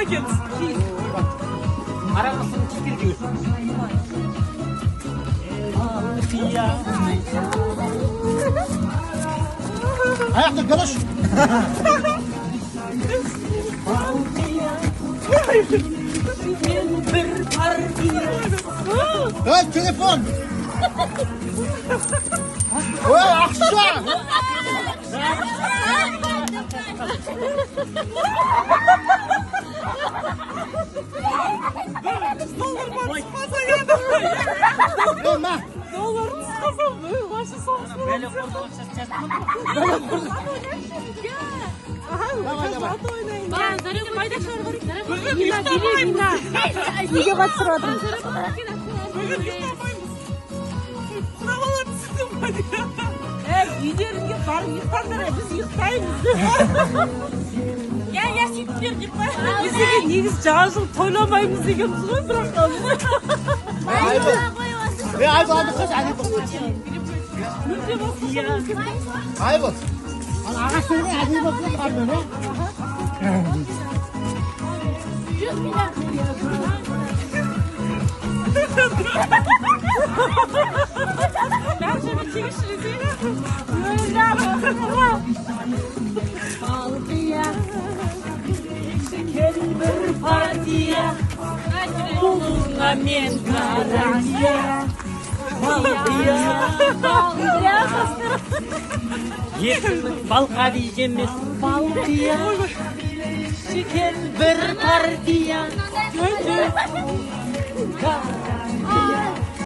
екенбіз. Қараңғысын киіп жүрсің. Балқия. Аяқты калош. Балқия. Мен бір партия. Ей, телефон. Ой, ақша. Доллар бар, түспаса еді. Ей, ма. Доллар түспаса, вообще соғыс Бәле болады. қорды жазып. Давай, давай. Бүгін ұйықтамаймыз. Видеоға түсіріп жатырмыз. Бүгін ұйықтамаймыз. Құда бала түсті ма? Ей, үйлеріңе барып ұйықтаңдар, біз ұйықтаймыз. Я, я, сөйтіңдер деп па? Біз деген негізі жаңа жыл тойламаймыз дегенбіз ғой, бірақ Айбол. Ей, Айбол, алды қыз, Айбол. мүлде басқаша болып кетті. Айбол. Ана ағаш терген әдемі болып тұр қармен, е? 100 миллиард. Бәрі жерге тегіс десең. Балқия. Кел бір партия. Қолыңа мен гарантия. Балқия. Балқия. Есімің Балқади емес, Балқия. Кел бір партия.